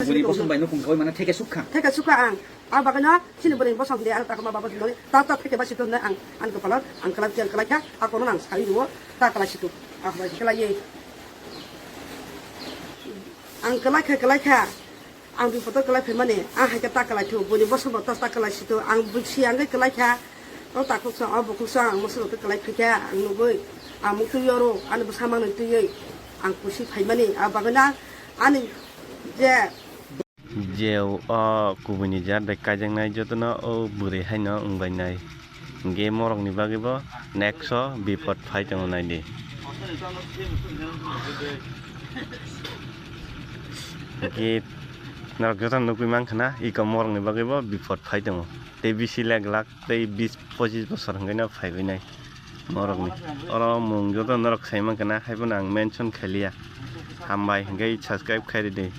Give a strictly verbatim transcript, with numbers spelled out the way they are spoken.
Bwrwi bosong bai nukhung khawi mano theke sukha. Theke sukha ang. A bagwino chini bwrwi bosong de ang takuma baba hinwi ta ta theke ba situ hinwi ang, ang kwpalo ang kwlai khe ang kwlai kha, a kono ang sai rwo ta kwlai situ. A bai kwlai ye. Ang kwlai kha, kwlai kha. Ang biphoto kwlai phaimani, ang hai khe ta kwlai thu, buini bosongbo ta ta kwlai situ. Ang bwsi angwi kwlai kha. O takhuk song, o bukhuk song, ang musurok twi kwlai phaikha, ang nugwi, ang muktwi yoro, ani bwsa mangni twiwi, ang kusi phaimani, a bagwino ani je Je o kubuini jar bai kaijaknai jotono o bwrwi haino wngbainai. Hwnkhe morokni bagwibo next o bipot phai tongo naidi. Hwnkhe norok jotono nukgwi mankha na iko morokni bagwibo bipot phai tongo. Tei bisi le glak tei bis pochis bosor hwnkhe no phaiwi nai morokni. Oro mung joto norok sai mankha na, haiphano ang mention khailiya. Hambai hwnkhe subscribe khairidi.